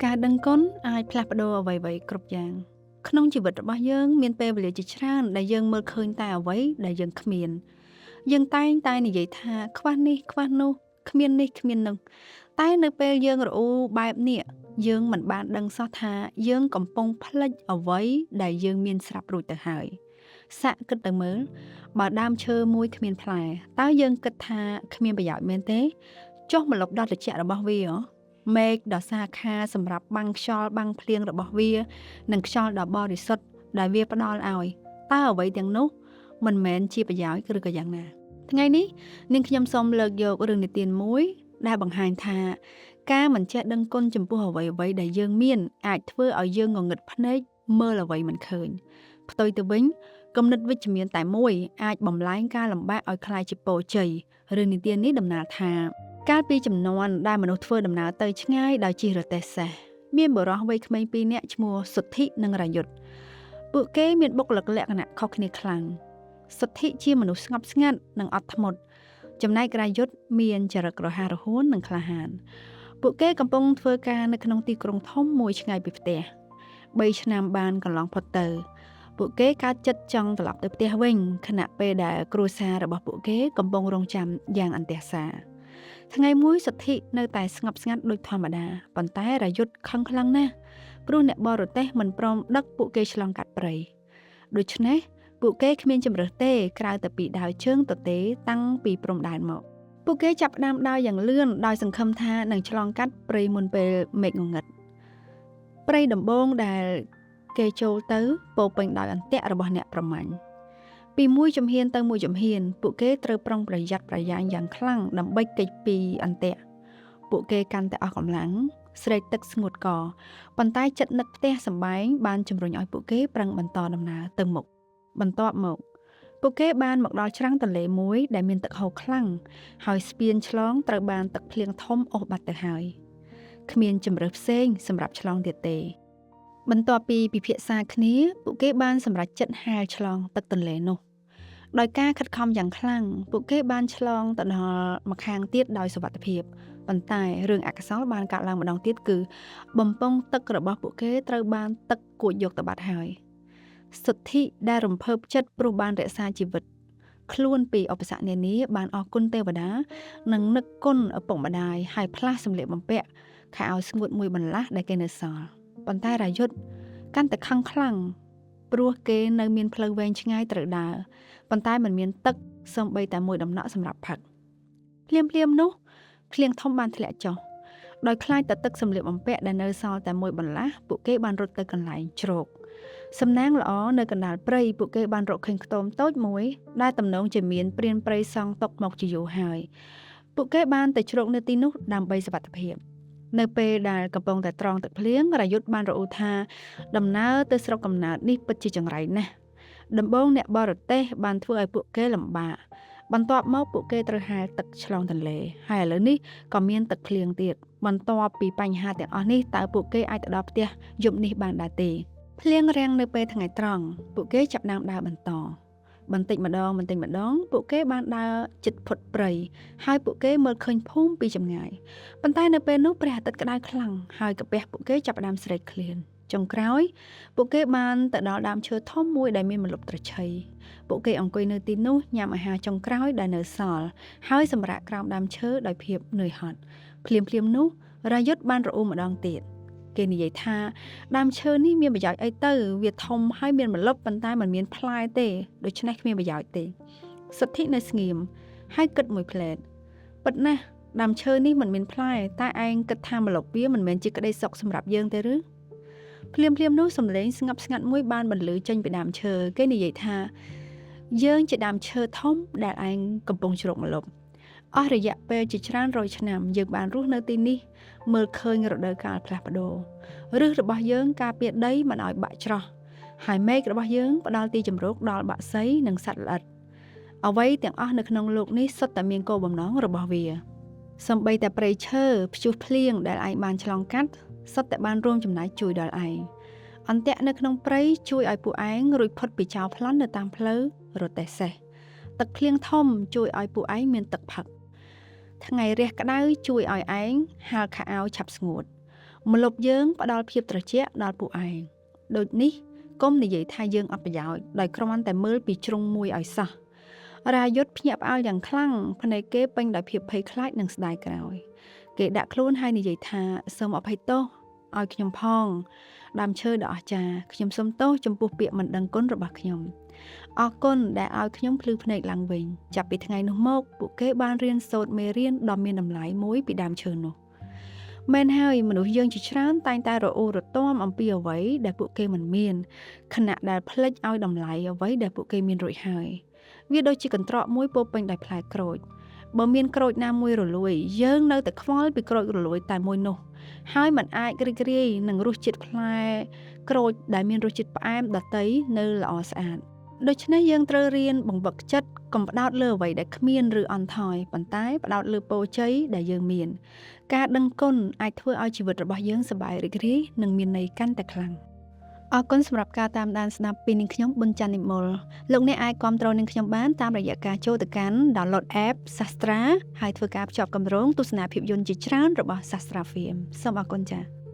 ការដឹងគុណអាចផ្លាស់ប្ដូរអ្វីៗគ្រប់យ៉ាងក្នុងជីវិតរបស់យើងមានពេលវេលាជាច្រើនដែលយើងមើលឃើញតែអ្វីដែលយើងគ្មានយើងតែងតែនិយាយថាខ្វះនេះខ្វះនោះគ្មាននេះគ្មាននោះតែនៅពេលយើងរអ៊ូបែបនេះយើងមិនបានដឹងសោះថាយើងកំពុងភ្លេចអ្វីដែលយើងមានស្រាប់រួចទៅហើយសាកគិតទៅមើលបើដើមឈើមួយគ្មានផ្លែតើយើងគិតថាគ្មានប្រយោជន៍មែនទេចុះម្លប់ដ៏ត្រជាក់របស់វាមេឃដ៏សាខាសម្រាប់បាំងខ្យល់បាំងភ្លៀងរបស់វានិងខ្យល់ដ៏បរិសុទ្ធដែលវាផ្ដល់ឲ្យតើអ្វីទាំងនោះមិនមែនជាប្រយោជន៍ឬក៏យ៉ាងណាថ្ងៃនេះនាងខ្ញុំសូមលើកយករឿងនិទានមួយដែលបង្ហាញថាការមិនចេះដឹងគុណចំពោះអ្វីៗដែលយើងមានអាចធ្វើឲ្យយើងងងឹតភ្នែកមើលអ្វីមិនឃើញផ្ទុយទៅវិញគំនិតវិជ្ជមានតែមួយអាចបំលែងការលំបាកឲ្យក្លាយជាពរជ័យរឿងនិទាននេះតំណាលថាកាលពីជំនាន់ដែលមនុស្សធ្វើដំណើរទៅឆ្ងាយដោយជិះរទេះសេះមានបុរសវ័យក្មេងពីរនាក់ឈ្មោះសុទ្ធិនិងរាយុទ្ធពួកគេមានបុគ្គលិកលក្ខណៈខុសគ្នាខ្លាំងសុទ្ធិជាមនុស្សស្ងប់ស្ងាត់និងអត់ធ្មត់ចំណែករាយុទ្ធមានចរិតរហ័សរហួននិងក្លាហានពួកគេកំពុងធ្វើការនៅក្នុងទីក្រុងធំមួយឆ្ងាយពីផ្ទះ3ឆ្នាំបានកន្លងផុតទៅពួកគេកើតចិត្តចង់ត្រឡប់ទៅផ្ទះវិញខណៈពេលដែលគ្រួសាររបស់ពួកគេកំពុងរង់ចាំយ៉ាងអន្ទះសារថ្ងៃមួយសុទ្ធិនៅតែស្ងប់ស្ងាត់ដូចធម្មតាប៉ុន្តែរាយុទ្ធខឹងខ្លាំងណាស់ព្រោះអ្នកបរទេះមិនព្រមដឹកពួកគេឆ្លងកាត់ព្រៃដូច្នេះពួកគេគ្មានជម្រើសទេក្រៅតែពីដើរជើងទទេតាំងពីព្រំដែនមកពួកគេចាប់ផ្ដើមដើរយ៉ាងលឿនដោយសង្ឃឹមថានឹងឆ្លងកាត់ព្រៃមុនពេលមេឃងងឹតព្រៃដំបូងដែលគេចូលទៅពោពេញដោយអន្ទាក់របស់អ្នកប្រមាញ់ពីមួយជំហានទៅមួយជំហានពួកគេត្រូវប្រុងប្រយ័ត្នប្រយែងយ៉ាងខ្លាំងដើម្បីគេចពីអន្ទាក់ពួកគេកាន់តែអស់កម្លាំងស្រែកទឹកស្ងួតកប៉ុន្តែចិត្តនឹកផ្ទះសម្បែងបានជំរុញឲ្យពួកគេប្រឹងបន្តដំណើរទៅមុខបន្ទាប់មកពួកគេបានមកដល់ច្រាំងទន្លេមួយដែលមានទឹកហូរខ្លាំងហើយស្ពានឆ្លងត្រូវបានទឹកភ្លៀងធំអូសបាត់ទៅហើយគ្មានជម្រើសផ្សេងសម្រាប់ឆ្លងទៀតទេបន្ទាប់ពីពិភាក្សាគ្នាពួកគេបានសម្រេចចិត្តហែលឆ្លងទឹកទន្លេនោះដោយការខិតខំយ៉ាងខ្លាំងពួកគេបានឆ្លងទៅដល់ម្ខាងទៀតដោយសុវត្ថិភាពប៉ុន្តែរឿងអកុសលបានកើតឡើងម្ដងទៀតគឺបំពង់ទឹករបស់ពួកគេត្រូវបានទឹកគួចយកទៅបាត់ហើយសុទ្ធិដែលរំភើបចិត្តព្រោះបានរក្សាជីវិតខ្លួនពីឧបសគ្គនានាបានអរគុណទេវតានិងនឹកគុណឪពុកម្ដាយហើយផ្លាស់សម្លៀកបំពាក់ខោអាវស្ងួតមួយបន្លាស់ដែលគេនៅសល់ប៉ុន្តែរាយុទ្ធកាន់តែខឹងខ្លាំងព្រោះគេនៅមានផ្លូវវែងឆ្ងាយត្រូវដើរប៉ុន្តែមិនមានទឹកសូម្បីតែមួយដំណក់សម្រាប់ផឹកភ្លាមៗនោះភ្លៀងធំបានធ្លាក់ចុះដោយខ្លាចតែទឹកសម្លៀកបំពាក់ដែលនៅសល់តែមួយបន្លាស់ពួកគេបានរត់ទៅកន្លែងជ្រកសំណាងល្អនៅកណ្ដាលព្រៃពួកគេបានរកឃើញខ្ទមតូចមួយដែលទំនងជាមានព្រានព្រៃសង់ទុកមកជាយូរហើយពួកគេបានទៅជ្រកនៅទីនោះដើម្បីសុវត្ថិភាពនៅពេលដែលកំពុងតែត្រងទឹកភ្លៀងរាយុទ្ធបានរអ៊ូថាដំណើរទៅស្រុកកំណើតនេះពិតជាចង្រៃណាស់ដំបូងអ្នកបរទេះបានធ្វើឲ្យពួកគេលំបាកបន្ទាប់មកពួកគេត្រូវហែលទឹកឆ្លងទន្លេហើយឥឡូវនេះក៏មានទឹកភ្លៀងទៀតបន្ទាប់ពីបញ្ហាទាំងអស់នេះតើពួកគេអាចទៅដល់ផ្ទះយប់នេះបានដែរទេភ្លៀងរាំងនៅពេលថ្ងៃត្រង់ពួកគេចាប់ផ្ដើមដើរបន្តបន្តិចម្ដងបន្តិចម្ដងពួកគេបានដើរជិតផុតព្រៃហើយពួកគេមើលឃើញភូមិពីចម្ងាយប៉ុន្តែនៅពេលនោះព្រះអាទិត្យក្តៅខ្លាំងហើយកាពះពួកគេចាប់ផ្ដើមស្រេកឃ្លានចុងក្រោយពួកគេបានទៅដល់ដើមឈើធំមួយដែលមានម្លប់ត្រឈៃពួកគេអង្គុយនៅទីនោះញ៉ាំអាហារចុងក្រោយដែលនៅសល់ហើយសម្រាកក្រោមដើមឈើដោយភាពនឿយហត់ភ្លាមៗនោះរាយុទ្ធបានរអ៊ូម្ដងទៀតគេនិយាយថាដើមឈើនេះមានប្រយោជន៍អីទៅវាធំហើយមានម្លប់ប៉ុន្តែមិនមានផ្លែទេដូច្នេះគ្មានប្រយោជន៍ទេសុទ្ធិនៅស្ងៀមហើយគិតមួយភ្លែតពិតណាស់ដើមឈើនេះមិនមានផ្លែតែឯងគិតថាម្លប់វាមិនមែនជាក្តីសុខសម្រាប់យើងទេឬភ្លាមៗនោះសំឡេងស្ងប់ស្ងាត់មួយបានបន្លឺចេញពីដើមឈើគេនិយាយថាយើងជាដើមឈើធំដែលឯងកំពុងជ្រកម្លប់អស់រយៈពេលជាច្រើនរយឆ្នាំយើងបានរស់នៅទីនេះមើលឃើញរដូវកាលផ្លាស់ប្ដូរឫសរបស់យើងការពារដីមិនឲ្យបាក់ច្រោះហើយមេឃរបស់យើងផ្ដល់ទីជម្រកដល់បក្សីនិងសត្វល្អិតអ្វីទាំងអស់នៅក្នុងលោកនេះសុទ្ធតែមានគោលបំណងរបស់វាសូម្បីតែព្រៃឈើព្យុះភ្លៀងដែលឯងបានឆ្លងកាត់សុទ្ធតែបានរួមចំណែកជួយដល់ឯងអន្ទាក់នៅក្នុងព្រៃជួយឲ្យពួកឯងរួចផុតពីចោរប្លន់នៅតាមផ្លូវរទេះសេះទឹកភ្លៀងធំជួយឲ្យពួកឯងមានទឹកផឹកថ្ងៃរះក្តៅជួយឲ្យឯងហាលខោអាវឆាប់ស្ងួត ម្លប់យើងផ្ដល់ភាពត្រជាក់ដល់ពួកឯងដូចនេះកុំនិយាយថាយើងអត់ប្រយោជន៍ដោយគ្រាន់តែមើលពីជ្រុងមួយឲ្យសោះរាយុទ្ធភ្ញាក់ផ្អើលយ៉ាងខ្លាំងភ្នែកគេពេញដោយភាពភ័យខ្លាចនិងស្ដាយក្រោយគេដាក់ខ្លួនហើយនិយាយថាសូមអភ័យទោសឲ្យខ្ញុំផងដើមឈើដ៏អស្ចារ្យខ្ញុំសូមទោសចំពោះពាក្យមិនដឹងគុណរបស់ខ្ញុំអរគុណដែលឲ្យខ្ញុំភ្លឺភ្នែកឡើងវិញចាប់ពីថ្ងៃនោះមកពួកគេបានរៀនសូត្រមេរៀនដ៏មានតម្លៃមួយពីដើមឈើនោះមែនហើយមនុស្សយើងជាច្រើនតែងតែរអ៊ូរទាំអំពីអ្វីដែលពួកគេមិនមានខណៈដែលភ្លេចឲ្យតម្លៃអ្វីដែលពួកគេមានរួចហើយវាដូចជាកន្ត្រកមួយពោពេញដោយផ្លែក្រូចបើមានក្រូចណាមួយរលួយយើងនៅតែខ្វល់ពីក្រូចរលួយតែមួយនោះហើយมันអាចរីករាយនឹងរសជាតិផ្លែក្រូចដែលមានរសជាតិផ្អែមដទៃនៅល្អស្អាតដូច្នេះយើងត្រូវរៀនបង្វឹកចិត្តកុំផ្ដោតលើអ្វីដែលគ្មានឬអន់ថយប៉ុន្តែផ្ដោតលើពរជ័យដែលយើងមានការដឹងគុណអាចធ្វើឲ្យជីវិតរបស់យើងសប្បាយរីករាយនិងមានន័យកាន់តែខ្លាំងអរគុណសម្រាប់ការតាមដានស្ដាប់ពីនាងខ្ញុំប៊ុនច័ន្ទនិមលលោកអ្នកអាចគាំទ្រនាងខ្ញុំបានតាមរយៈការចូលទៅកាន់ download app Sastra ហើយធ្វើការភ្ជាប់គម្រោងទស្សនាភាពយន្តជាច្រើនរបស់ Sastra Film សូមអរគុណចា៎។